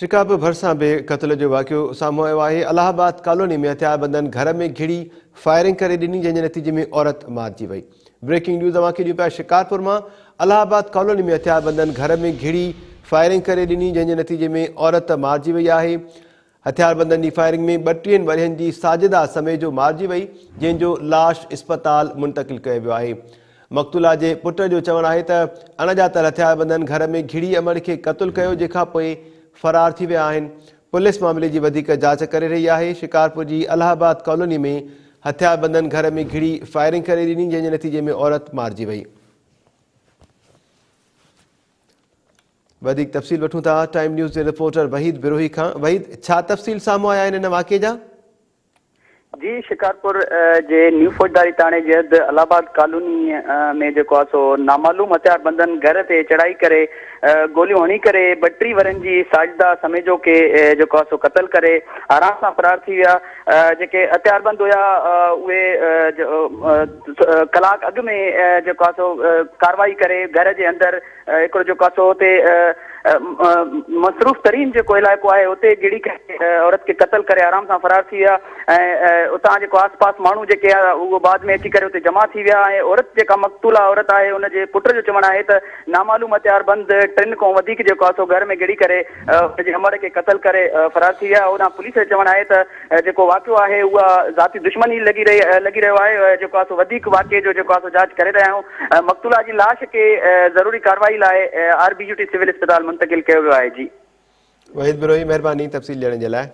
شڪارپور ڀرسان به قتل جو واقعو سامهون آيو آهي، الهه آباد ڪالوني ۾ هٿياربندن گهر ۾ گهڙي فائرنگ ڪري ڏني جنهن جي نتيجي ۾ عورت مارجي وئي. بريڪنگ نيوز اوهان کي ڏيون پيا شڪارپور مان الهه آباد ڪالوني ۾ هٿياربندن گهر ۾ گهڙي فائرنگ ڪري ڏني جنهن جي نتيجي ۾ عورت مارجي وئي آهي. هٿياربندن جي فائرنگ ۾ ٻٽيهن ورهين جي ساجده سميجو مارجي وئي جنهن جو لاش اسپتال منتقل ڪيو ويو آهي. مقتولا جي پٽ جو چوڻ آهي ته اڻڄاتل هٿياربندن گهر ۾ گهڙي امڙ کي قتل ڪيو جنهن کانپوء فرار ٿي ويا آهن. پوليس معاملي جي وڌيڪ جاچ ڪري رهي آهي. شڪارپور جي الهه آباد ڪالوني ۾ هٿياربندن گهر ۾ گهڙي فائرنگ ڪري ڏني جنهن جي نتيجي ۾ عورت مارجي وئي. وڌيڪ تفصيل وٺون ٿا ٽائيم نيوز جي رپورٽر وحيد بروهي کان. وحيد ڇا تفصيل سامهون آيا آهن ان واقعي جا؟ جي شڪارپور جي نيو فوجداري ٿاڻي جي حد الله آباد ڪالوني ۾ جيڪو آهي سو نامعلوم هٿياربندن گهر تي چڙهائي ڪري گوليون هڻي ڪري 32 ورهين جي ساجده سميجو کي جيڪو آهي سو قتل ڪري آرام سان فرار ٿي ويا جيڪي هٿياربند هيا اهي ڪلاڪ اڳ ۾ جيڪو آهي سو ڪارروائي ڪري گهر جي اندر هڪڙو جيڪو آهي سو اتي مصروف ترين جيڪو علائقو آهي اتي گهڙي ڪري عورت کي قتل ڪري آرام سان فرار ٿي ويا ۽ اتان جيڪو آس پاس ماڻهو جيڪي آهي اهو بعد ۾ اچي ڪري اتي جمع ٿي ويا ۽ عورت جيڪا مقتوله عورت آهي ان جي پٽ جو چوڻ آهي ته نامعلوم هٿيار بند ٽن کان وڌيڪ جيڪو آهي سو گهر ۾ گهڙي ڪري ان جي امڙ کي قتل ڪري فرار ٿي ويا. هوڏانهن پوليس جو چوڻ آهي ته جيڪو واقعو آهي اها ذاتي دشمني لڳي رهي لڳي رهيو آهي جيڪو آهي سو وڌيڪ واقعي جو جيڪو آهي سو جاچ ڪري رهيا آهيون مقتولا جي لاش کي ضروري ڪارروائي لاء R B U T civil اسپتال منتقل ڪيو ويو آهي جي. وحيد بروهي مهرباني تفصيل ڏيڻ جي لاء.